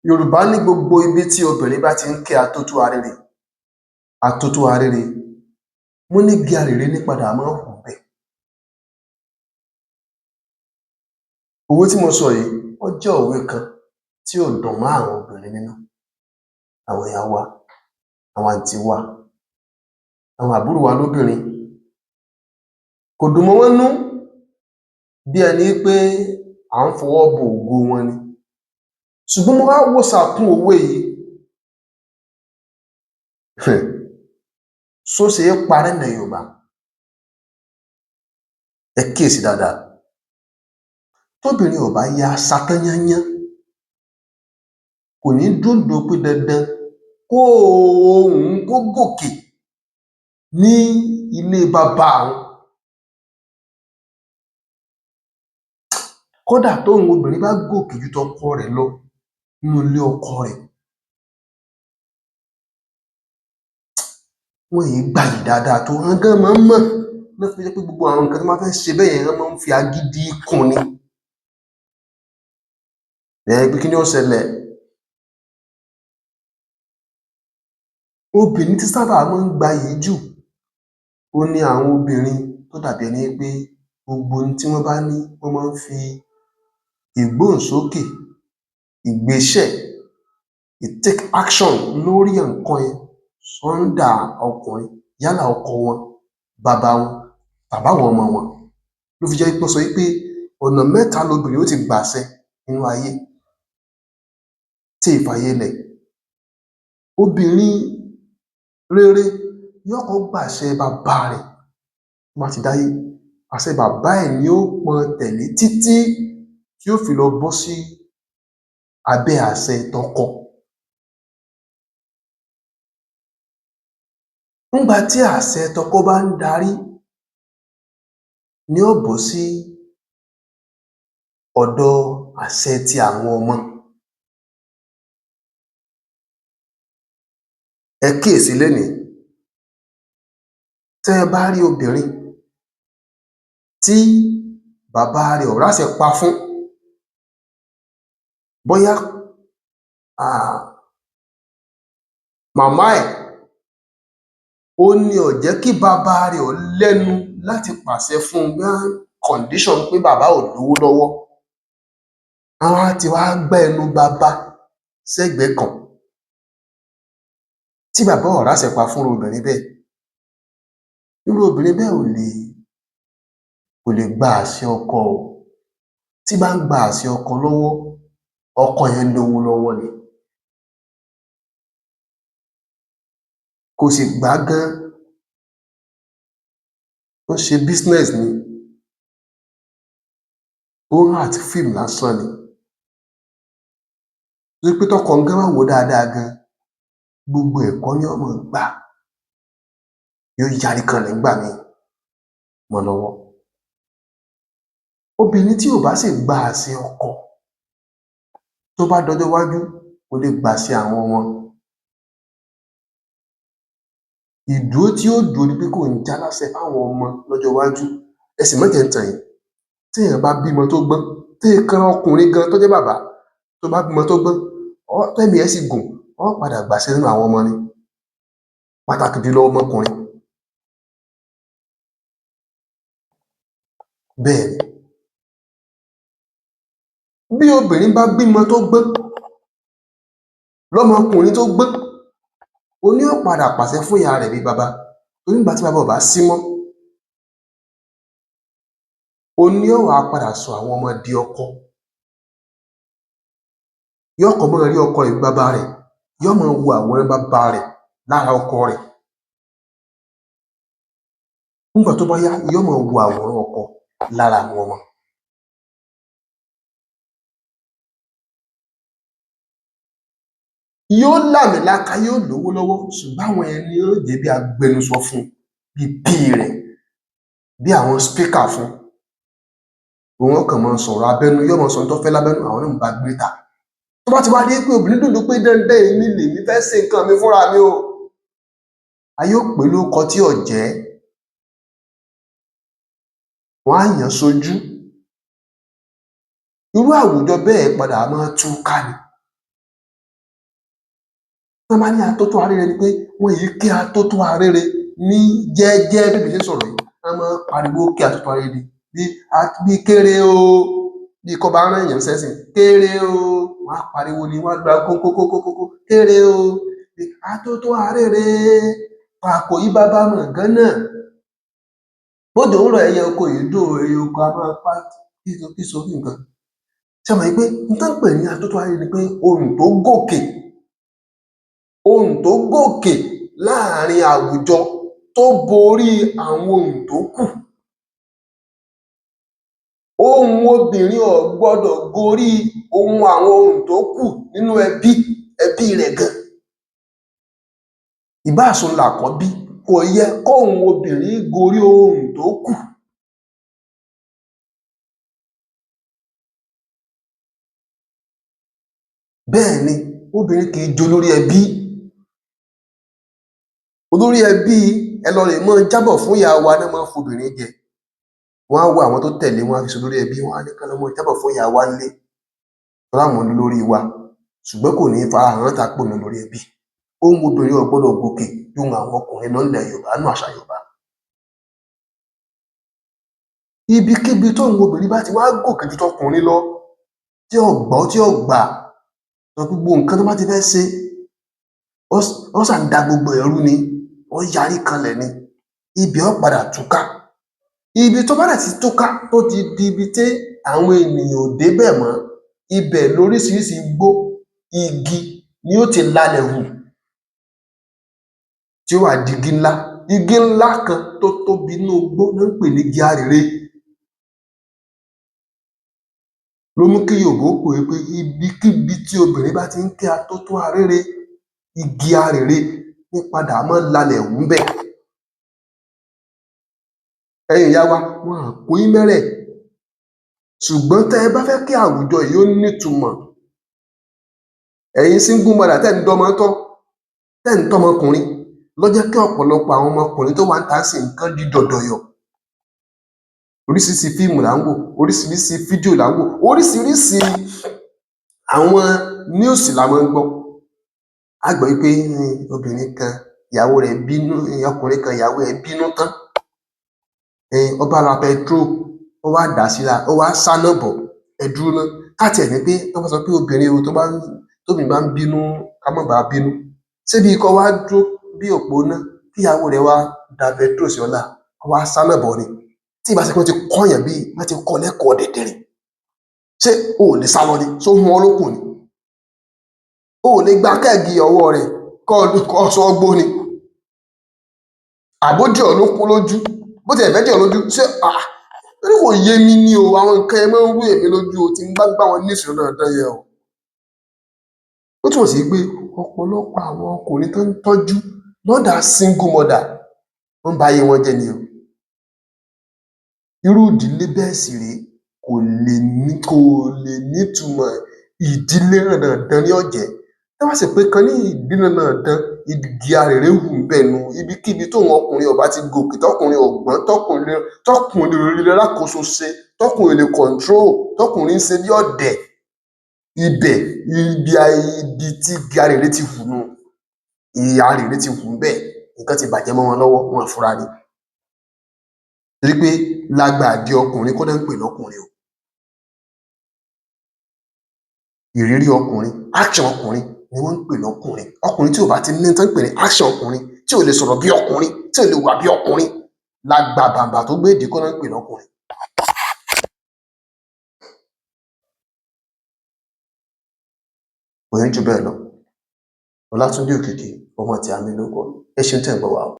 Yorùbá ní gbogbo ibi tí obìnrin bá ti ń ké atótó arére, atótó arére, wọ́n ní igi arère ní padà máa ń hù ńbẹ̀. Òwe tí mo sọ yìí, ó jẹ́ òwe kan tí ò dùn mọ́ àwọn obìnrin nínú, àwọn ìyá wa, àwọn àǹtí wa, àwọn àbúrò wa lóbìnrin. Kò dùn mọ́ wọn nínú bí ẹni wí pé à ń fọwọ́ bo ògo wọn ni. Ṣùgbọ́n mo wá wo sàkún òwe yìí, ṣó ṣe é parẹ́ nílẹ̀ Yorùbá? Ẹ kíyèsí dáadáa. Tóbìnrin ò bá ya satán yányán, kò ní dúró ńdùú pé dandan kó òun kó gòkè ní ilé bàbá àwọn. Kódà tóhun obìnrin bá gòkè ju tọkọ rẹ̀ lọ nínú ilé ọkọ rẹ̀, wọn èé gbayì dáadáa tó. Àwọn gan máa ń mọ̀ ló fi jẹ́ pé gbogbo àwọn nǹkan tán bá fẹ́ ṣe bẹ́yẹn, wọ́n máa ń fi agídí kún un ni. Pé kí ni ó ṣẹlẹ̀? Obìnrin tí sábà máa ń gbayì jù, òhun ni àwọn obìnrin tó dàbí ẹni wí pé gbogbo ohun tí wọ́n bá ní, wọ́n máa ń fi ìgbóhùnsókè, ìgbésẹ̀, ì-take action lórí nǹkan yẹn under ọkùnrin, yálà ọkọ wọn, bàbá wọn tàbí àwọn ọmọ wọn. Ló fi jẹ́ wí pé wọ́n sọ wí pé ọ̀nà mẹ́ta lobìnrin ó ti gbàṣẹ nínú ayé tí è fayé lẹ̀. Obìnrin rere yóò kọ́kọ́ gbàṣẹ bàbá rẹ̀ tó bá ti dáyé. Àṣẹ bàbá ẹ̀ ni ó máa tẹ̀lé títí tí ó fi lọ bọ́ sí abẹ́ àṣẹ tọkọ. Ńgbà tí àṣẹ tọkọ bá ń darí ni ó bọ́ sí ọ̀dọ̀ àṣẹ ti àwọn ọmọ. Ẹ kíyèsí lénìí, tẹ́ ẹ bá rí obìnrin tí bàbá rẹ̀ ò ráṣẹ pa fún, bóyá màmá ẹ̀ òun ni ò jẹ́ kí bàbá rẹ̀ ó lẹ́nu láti pàṣẹ fún un, bóyá condition pé bàbá ò lówó lọ́wọ́. Wọ́n á ti wá gbá ẹnu bàbá sẹ́gbẹ̀ẹ́ kan. Tí bàbá ò ráṣẹ pa fún irú obìnrin bẹ́ẹ̀, irú obìnrin bẹ́ẹ̀ kò lè gba àṣẹ ọkọ o. Tí bá ń gba àṣẹ ọkọ lọ́wọ́, ọkọ yẹn lówó lọ́wọ́ ni. Kò sì gbà á gan, ó ṣe business ni, ó ń act fíìmù lásán ni. Torí pé tọ́kọ gan bá wò ó dáadáa gan, gbogbo ẹ̀ kọ́ ni ó máa gbà. Yóò yarí kanlẹ̀ ńgbà míì mọ́ ọn lọ́wọ́. Obìnrin tí ò bá sì gba àṣẹ ọkọ, tó bá dọjọ́ iwájú, kò lè gbàṣẹ àwọn ọmọ. Ìdúró tí ó dúró ni pé kóun jáláṣẹ fáwọn ọmọ lọ́jọ́ iwájú. Ẹ sì má jẹ́ n tàn yín, téèyàn bá bímọ tó gbọ́n, téè kan ọkùnrin gan tó jẹ́ bàbá, tó bá bímọ tó gbọ́n, tẹ́mìí ẹ̀ sì gùn, ọ́ padà gbàṣẹ nínú àwọn ọmọ ni. Pàtàkì jùlọ ọmọkùnrin. Bẹ́ẹ̀ ni. Bí obìnrin bá bímọ tó gbọ́n, lọ́mọkùnrin tó gbọ́n, òun ni ó padà pàṣẹ fún ìyá rẹ̀ bí baba. Torí ńgbà tí baba ò bá sí mọ́, òun ni ó wá padà sọ àwọn ọmọ di ọkọ. Yóò kọ́ máa rí ọkọ rẹ̀ bí baba rẹ̀, yóò máa wo àwòrán bàbá rẹ̀ lára ọkọ rẹ̀. Ńgbà tó bá yá, yóò máa wo àwòrán ọkọ lára àwọn ọmọ. Yóò làmìlaaka, yóò lówó lọ́wọ́, ṣùgbọ́n àwọn yẹn ni yóò jẹ́ bí agbẹnusọ fún un, bí PA rẹ̀, bí àwọn speaker fún un. Òun ó kàn máa sọ̀rọ̀ abẹ́nú, yóò máa sọ ohun tó fẹ́ lábẹ́nú, àwọn náà ń bá gbé tà. Tó bá ti wá di pé obìnrin dùndú pé dandan èmi lèmi fẹ́ ṣe nǹkan mi fúnra mi o, ayé ó pè é lórúkọ tí ò jẹ́. Wọ́n á yàn án sójú. Irú àwùjọ bẹ́ẹ̀ padà máa túká ni. Tán bá ní atótó arére ni pé wọn yìí kí atótó arére ní jẹ́ẹ́jẹ́. Bí èmi ṣe ń sọ̀rọ̀ yìí, wọ́n máa ń pariwo kí atótó arére ni, bí kéré o, bí kọ́ba rán èèyàn níṣẹ́ sìn, kéré o, wọ́n á pariwo ni, wọ́n á gba kókókókókó, kéré o, atótó arére, àkòyí bàbá mọ̀gánná, bójò ń rọ̀ ẹyẹ oko yìí dùn, ẹyẹ oko a máa pa kíso kíso bí nǹkan. Ṣé ẹ mọ̀ wípé n tán ń pè ní atótó arére ni pé ohùn tó gòkè, ohùn tó gòkè láàrin àwùjọ tó borí àwọn ohùn tó kù. Ohùn obìnrin ò gbọdọ̀ gorí ohùn àwọn ohùn tó kù nínú ẹbí, ẹbí rẹ̀ gan. Ìbáà ṣòun làkọ́bí, kò yẹ kóhùn obìnrin gorí ohùn tó kù. Bẹ́ẹ̀ ni, obìnrin kì í jolórí ẹbí. Olórí ẹbí, ẹ lọ rèé máa jábọ̀ fún ìyá wa ná máa ń fobìnrin jẹ. Wọ́n á wo àwọn tó tẹ̀lé, wọ́n á fi ṣolórí ẹbí, wọ́n á ní kán lọ máa jábọ̀ fún ìyá wa ńlé. Torí àwọn lolórí wa. Ṣùgbọ́n kò ní farahàn ńta pé òun lolórí ẹbí. Ohùn obìnrin ò gbọdọ̀ gòkè ju ohùn àwọn ọkùnrin lọ ńlẹ̀ Yorùbá, nínú àṣà Yorùbá. Ibikíbi tóhùn obìnrin bá ti wá gòkè ju tọkùnrin lọ, tí ò gbọ́, tí ò gbà, gbogbo nǹkan tó bá ti fẹ́ ṣe, ó ṣà ń da gbogbo ẹ̀ rú ni, ó yarí kanlẹ̀ ni, ibẹ̀ ó padà túká. Ibi tó bá dẹ̀ ti túká, tó ti di ibi tí àwọn ènìyàn ò débẹ̀ mọ́, ibẹ̀ lóríṣiríṣi igbó, igi ni ó ti lalẹ̀ hù, tí ó wá di igi ńlá. Igi ńlá kan tó tóbi nínú igbó ná ń pè ní igi arère. Ló mú kí Yorùbá ó pòwe pé ibikíbi tí obìnrin bá ti ń ké atótó arére, igi arère ní padà máa ń lalẹ̀ hù ńbẹ̀. Ẹ̀yin ìyá wa, wọn à kó yín mẹ́rẹ̀. Ṣùgbọ́n tẹ́ ẹ bá fẹ́ kí àwùjọ yìí ó nítumọ̀, ẹ̀yin single mother tẹ́ ń dọ́mọ tọ́, tẹ́ ń tọ́mọkùnrin, ló jẹ́ kí ọ̀pọ̀lọpọ̀ àwọn ọmọkùnrin tó wà ńta ńsìnyí kán di dọ̀dọ̀yọ̀. Oríṣiríṣi fíìmù là ń wò, oríṣiríṣi fídíò là ń wò, oríṣiríṣi àwọn news la máa ń gbọ́. Á gbọ́ wípé obìnrin kan, ìyàwó rẹ̀ bínú, ọkùnrin kan, ìyàwó ẹ̀ bínú tán. Ó bá ra petrol, ó wá dà á síra, ó wá sáná bọ̀. Ẹ dúró ná. Ká tiẹ̀ ní pé wọ́n bá sọ pé obìnrin o, tó bá ń, tóbìnrin bá ń bínú, ká má bàá bínú. Ṣé bí kó wá dúró bí òpó iná, kí ìyàwó rẹ̀ wá da petrol sí ọ lára, kó wá sáná bọ̀ ni? Tí ì bá ṣe pé wọ́n ti kọ́yàn bí wọ́n ti kọ́ lẹ́kọ̀ọ́ dẹ̀dẹ̀rìn. Ṣé o ò lè sálọ ni? Ṣó hún ọ lókùn ni? O ò lè gba kẹ́ẹ̀gì ọwọ́ rẹ̀ kọ́ ọ sọ gbó ni? Àbódì ọ̀ ló kún lójú? Bó tiẹ̀ fẹ́ dì ọ́ lójú, ṣé torí kò yé mi ní o, àwọn nǹkan yẹn máa ń rú èmi lójú o tí n bá gbá wọn ní ìṣòro dandan yẹn o. Ó túmọ̀ sí pé ọ̀pọ̀lọpọ̀ àwọn ọkùnrin tó ń tọ́jú lọ́dà single mother, wọ́n ń ba ayé wọn jẹ́ ni o. Irú ìdílé bẹ́ẹ̀ sì rèé, kò lè ní, kò lè nítumọ̀. Ìdílé rándanràndan ní ó jẹ́. Tán bá sì pé kan ní ìdílé rándanràndan, igi arère hù ńbẹ̀ nu. Ibikíbi tóhùn ọkùnrin ò bá ti gòkè, tọkùnrin ò gbọ́n, tọkùnrin ò lè rákòóso ṣe, tọkùnrin ò lè control, tọkùnrin ń ṣe bí ọ̀dẹ̀, ibẹ̀ ibi ibi tí igi arère ti hù nu. Ìyà arère ti hù ńbẹ̀, nǹkan ti bàjẹ́ mọ́ wọn lọ́wọ́, wọn ò fura ni. Torí pé lágbàdì ọkùnrin kọ́ ná ń pè lọ́kùnrin o. Ìrírí ọkùnrin, action ọkùnrin ni wọ́n ń pè lọ́kùnrin. Ọkùnrin tí ò bá ti ní tán ń pè ní action ọkùnrin, tí ò lè sọ̀rọ̀ bí ọkùnrin, tí ò lè hùwà bí ọkùnrin, lágbà bàǹbà tó gbé ìdí kọ́ ná ń pè lọ́kùnrin. Kò ní jù bẹ́ẹ̀ lọ. Ọlátúndé Òkìkí, ọmọ tí a mi lórúkọ. Ẹ ṣeun tẹ́ ẹ̀ ń gbọ́ wa o.